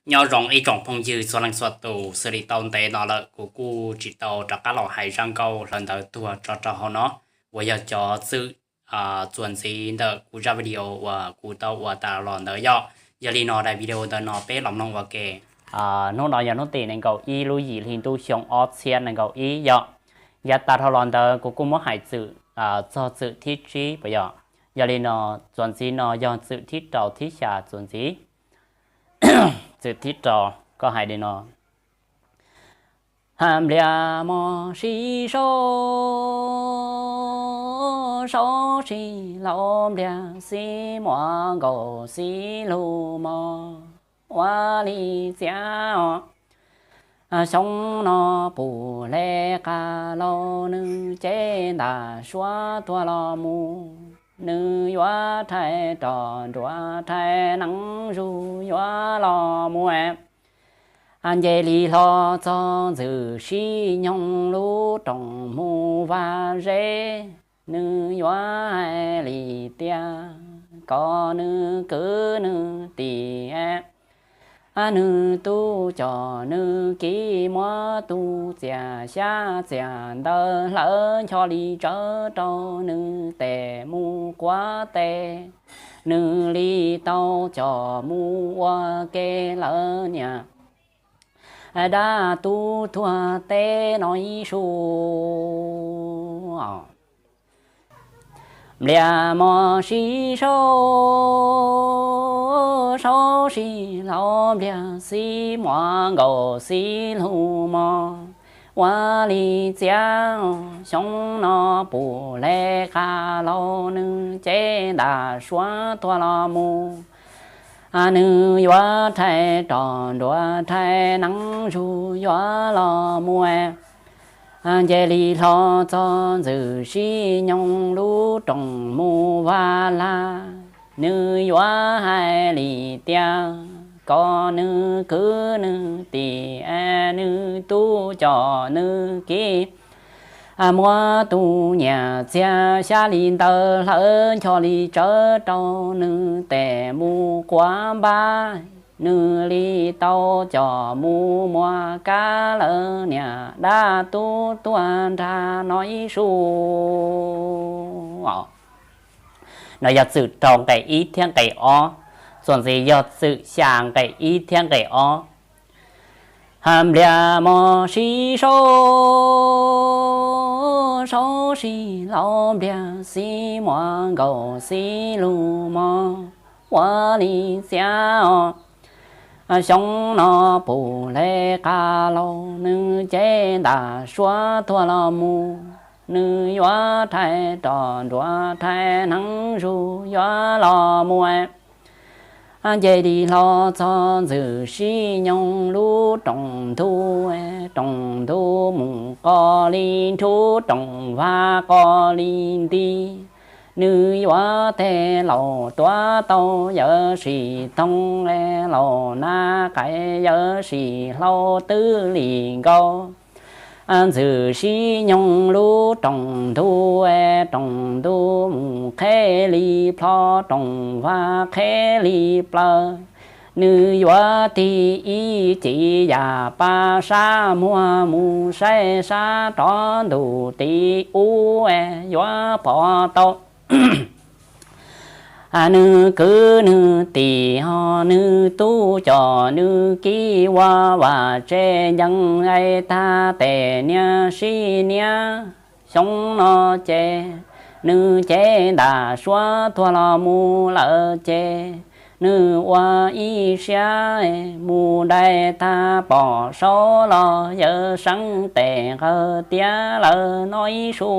Nyob zoo ib tsoom phooj ywg txhua leej txhua tus, xws li tau ntev no lawm kuv kuj tsis tau rov qab los hais zaj nkauj hlawv ntawv tuag tso rau hauv no, uas yog cov txwm txuas ntxiv ntawm kuv zaj video uas kuv tau ua tas los ntawd yom. Yog li no daim video ntawm no peb los mloog ua ke. Hnub no yog hnub tim nees nkaum ib lub yim hli ntuj xyoo ob txhiab nees nkaum ib yom. Yav tas dhau los ntawd kuv kuj muab hais txwm txog txwm thib tsib puas yog? Yog li no, txuas ntxiv no yog txwm thib rau thib xya txuas ntxiv. Txwm thib rau, koj hais li no: Npliag mos sib sau, sau sib laus, npliag xib muas nkaus xib lug mos, ua li txiav os. Xyoo no pum hle qas laus, nws cev ntam suav tuag los mus, nws yuav rhais roj nruas rhais neev zuj yuav los mus. Nce li hlo txog ntxwm sib nyoog lub rooj mus vaj zeb, nws yuav hais li tias kom nws kwv nws tij, nws tub coj nws kiv muab tus txias xyab txias ntawd hlawv ncho li tsawv rau nws tes mus quav tes, nws li tau coj mus ua ke lawm niam dab tub tuag teb no ib su. Npliag mos sib sau, sau sib laus, npliag xib muas nkaus xib lug mos, ua li txiav os. Xyoo no pum hle qas laus, nws cev ntam suav tuag los mus, nws yuav rhais roj nruas rhais neev zuj yuav los mus. Nce li hlo txog ntxwm sib nyoog lub rooj mus vaj laj, nws yuav hais li tias kom nws kwv nws tij, nws tub coj nws kiv muab tus nyias txias xyab li ntawd hlawv ncho li tsawv rau nws tes mus quav npab, nws li tau coj mus muab kab lawm niam dab tub tuag nrag no ib su. No yog txwm rau nqe ib thiab nqe ob, txuas ntxiv yog txwm xya nqe ib thiab nqe ob. Npliag mos sib sau, sau sib laus, npliag xib muas nkaus xib lug mos, ua li txiav os. Xyoo no pum hle qas laus, nws cev ntam suav tuag los mus, nws yuav rhais roj nruas rhais neev zuj yuav los mus. Nce li hlo txog ntxwm sib nyoog lub rooj ntug, rooj ntug mus qos li nrhub, rooj vag qos li nti. Nws yuav tej laus tuav tau yawm sib thooj, laus nab qais yawm sib hlau twb li nkaus. Ntxwm sib nyoog lub rooj ntug, rooj ntug mus qheb li plho, rooj vag qheb li plaws. Nws yuav tig ib ci yam pab sab muag mus saib sab rov ntuj tim ub, yuav pom tau nws kwv nws tij ho nws tub coj nws kiv ua vaj tsev ncees es tag tes niam sib niam. Xyoo no ces nws cev ntam suav tuag los mus lawm ces nws ua ib siab mus dai tag pom saud los yawm seeb tes nqawd tiav lawm no ib su.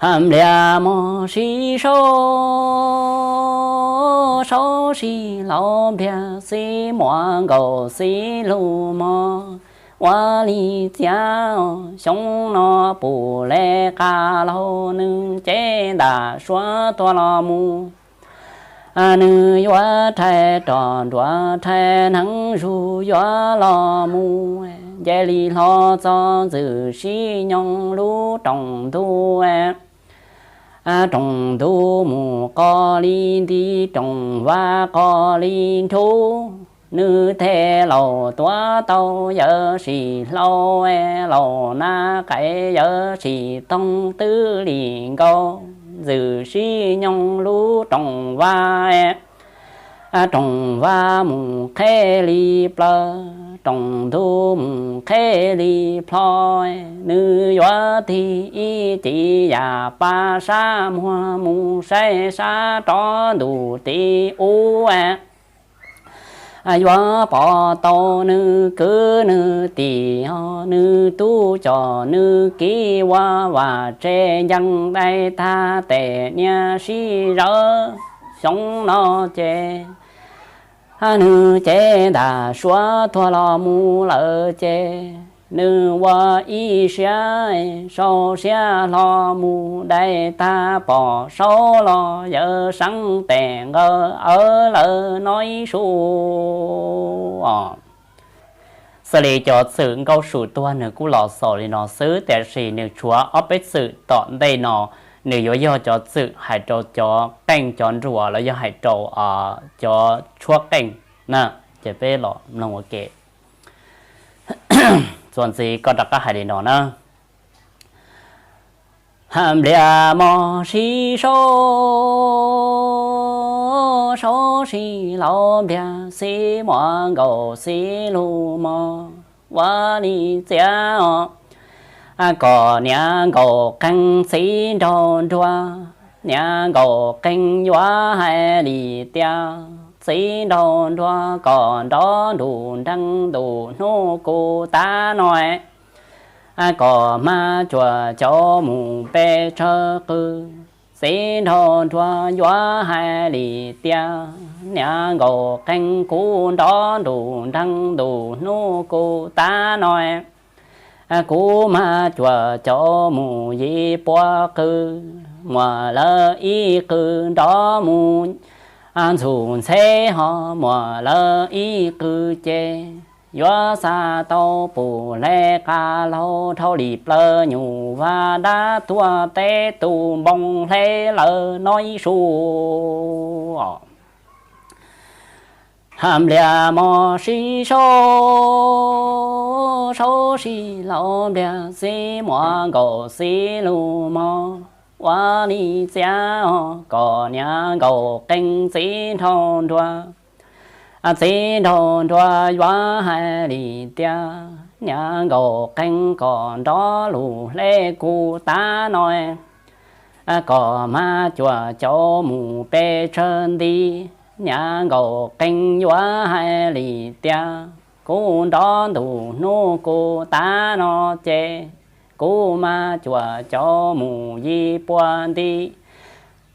Npliag mos sib sau, sau sib laus, npliag xib muas nkaus xib lug mos, ua li txiav xyoo no pum hle qas laug, nws cev ntam suav tuag los mus. Nws yuav rhais roj nruas rhais hneev zus yuav los mus, nce li hlo txog ntxwm sib nyoog lub rooj ntug. Rooj ntug mus qos li nti, rooj vag qos li nrhuv, nws thiaj laus tuav tau yawm sim hlau, laus nab qais yawm sim toog twb lim nkaus, ntxwm sib nyoog lub rooj vag. Rooj vag mus qheb li plawv, rooj ntug mus qheb li plho, nws yuav tig ib ci yam pa sab muag mus saib sab rov ntus tim ub. Yuav pom tau nws kwv nws tij, nws tub coj nws kiv ua vaj tse ncees dai tag tes niam sib zawv xyoo no ces nws cev ntaj suav tuag los mus lawm ces nws ua ib siab sau siab hlo mus dai tag pom saud los yawm seeb tes nqawd awv lawm no ib su. Xws li cov txwm Nkauj Su tuag nws kuj los xaus li no xwb, tiam sis nws tshuav ob peb txwm tom ntej no, nws yuav yog cov txwm hais rau cov qeej cov nruas los yog hais rau cov tshuab qeej na. Ces peb los mloog ua ke. Txuas ntxiv koj rov qab hais li no na. Nplias mos sib sau, sau sib laus nplias xib muas nkaus xib lug mos ua li txiav os. Kom niam nkaus qeej txiv nraug nruas, niam nkaus qeej yuav hais li tias txiv nraug nruas kom nrov ntuj nreeg ntuj hnub kuv tav no, kom hmab cuam cauv mus pes tsawg qw. Txiv nraug nruas yuav hais li tias niam nkaus qeej kuv nrov ntuj nreeg ntuj hnub kuv tav no, kuv hmab cuam cauv mus yim pua qw. Muaj lawv ib qw nrov mus ntxhub ntxheb, ho muaj lawv ib qw ces yuav xa tau pum hle qa laug dhau li plawv nyuj vaj dab tuag teb tus npoo hle lawm no ib su. Nplias mos sib sau, sau sib laus nplias xib muas nkaus xib lug mos ua li txiav os. Kom niam nkaus qeej txiv nraug nruas, txiv nraug nruas yuav hais li tias niam nkaus qeej kom nrov lug hle kuv tav no, kom hmab cuam cauv mus pes tsawg nti. Niam nkaus qeej yuav hais li tias kuv nrov ntuj hnub kuv tav no ces kuv hmab cuam cauv mus yim pua nti.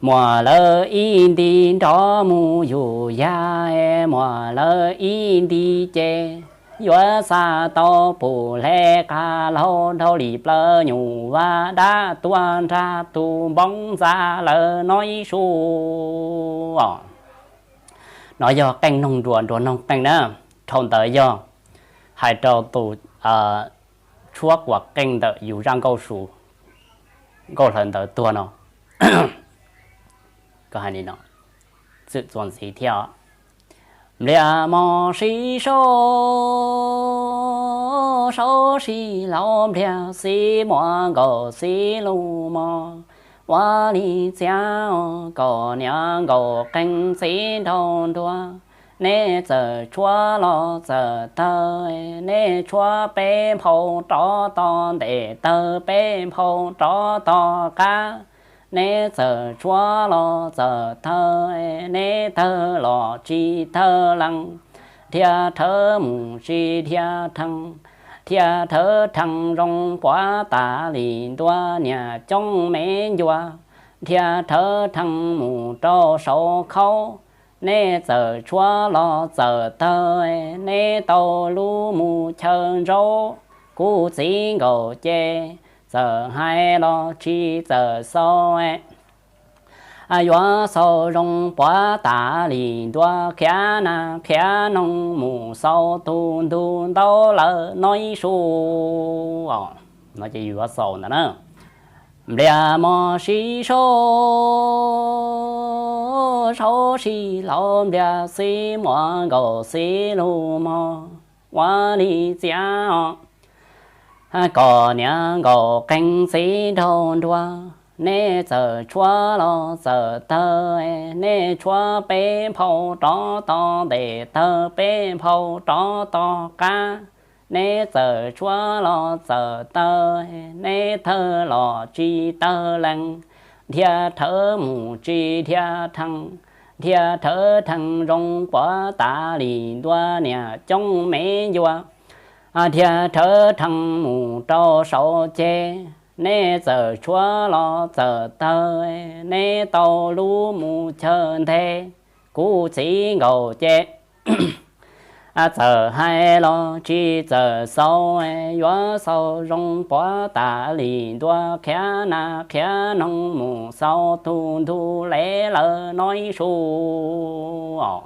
Muaj lawv ib nti nrov mus yug yag, muaj lawv ib nti ces yuav xa tau pum hle qa laug dhau li plawv nyuj vaj dab tuag nrag tus npoo ntxa lawm no ib su. No yog qeej noog nruas, nruas noog qeej na. Dhau ntawd yog hais rau tus tshuab quas qeej ntawm yus zaj nkauj su, nkauj hlawv ntawv tuag no. Txwm txuas ntxiv thiab. Nplias mos sib sau, sau sib laus nplias xib muas nkaus xib lug mos ua li txiav os. Kom niam nkaus qeej txiv nraug nruas, neb txawm tshuav los txawm tawg, neb tshuav peb nphau rov tog ntes, tawg peb nphau rov tog qab. Neb txawm tshuav los txawm tawg, neb tawg los tsis tawg lees. Dhia rhawv mus tsis dhia rhees, dhia rhawv rhees zoo puav tas li ntua niam coob me ncua. Dhia rhawv rhees mus rau saum khaub, neb txawm tshuav los txawm tawg, neb tau lub mus chaw ntsaub. Kuv txiv nkaus ces txawm hais los tsis txawm xaus, yuav xaus zoo puav tas li ntua khiav nas khiav noog mus xaus tus ntug ntaub lawm no ib su. No ces yuav xaus ntawd na. Npliag mos sib sau, sau sib laus, npliag xib muas nkaus xib lug mog. Ua li txiav os, kom niam nkaus qee txiv nraug nruas, nej txawm tshuav los txawm tawg, nej tshuav peb nphau rov tog ntes, tawg peb nphau rov tog qab, nej txawm tshuav los txawm tawg, nej tawg los tsis tawg lees, dhia rhawv mus tsis dhia rhees, dhia rhawv rhees zoo puav tas li ntua niam coob me ncua, dhia rhawv rhees mus rau saum ceg, nej txawm tshuav los txawm tawg, nej tau lub mus chaw nteg, kuv txiv nkaus ces txawm hais los tsis txawm xaus, yuav xaus zoo puav tas li ntua qhiav nas qhiav noog mus xaus tus ntug lev lawm no ib su os.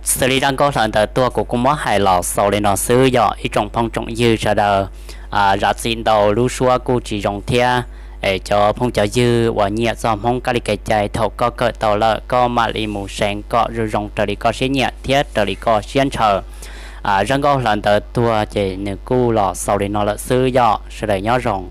Xws li zaj nkauj hlawv ntawd tuag kuv kuj muab hais los xaus li no xwb yog ib tsoom phooj tsoom ywg sawv daws zam txim ntau lub suab kuj tsis zoo thiab. Es cov phooj cov ywg uas nyiam txog Hmoob kab li kev cai, thaum koj kawm tau lawm koj mam li mus seev kom zoo zoo raws li koj siab nyiam thiab raws li koj siab ntshaw. Zaj nkauj hlawv ntawd tuag ces nws kuj los xaus li no lawm xwb yog sawv daws nyob zoo.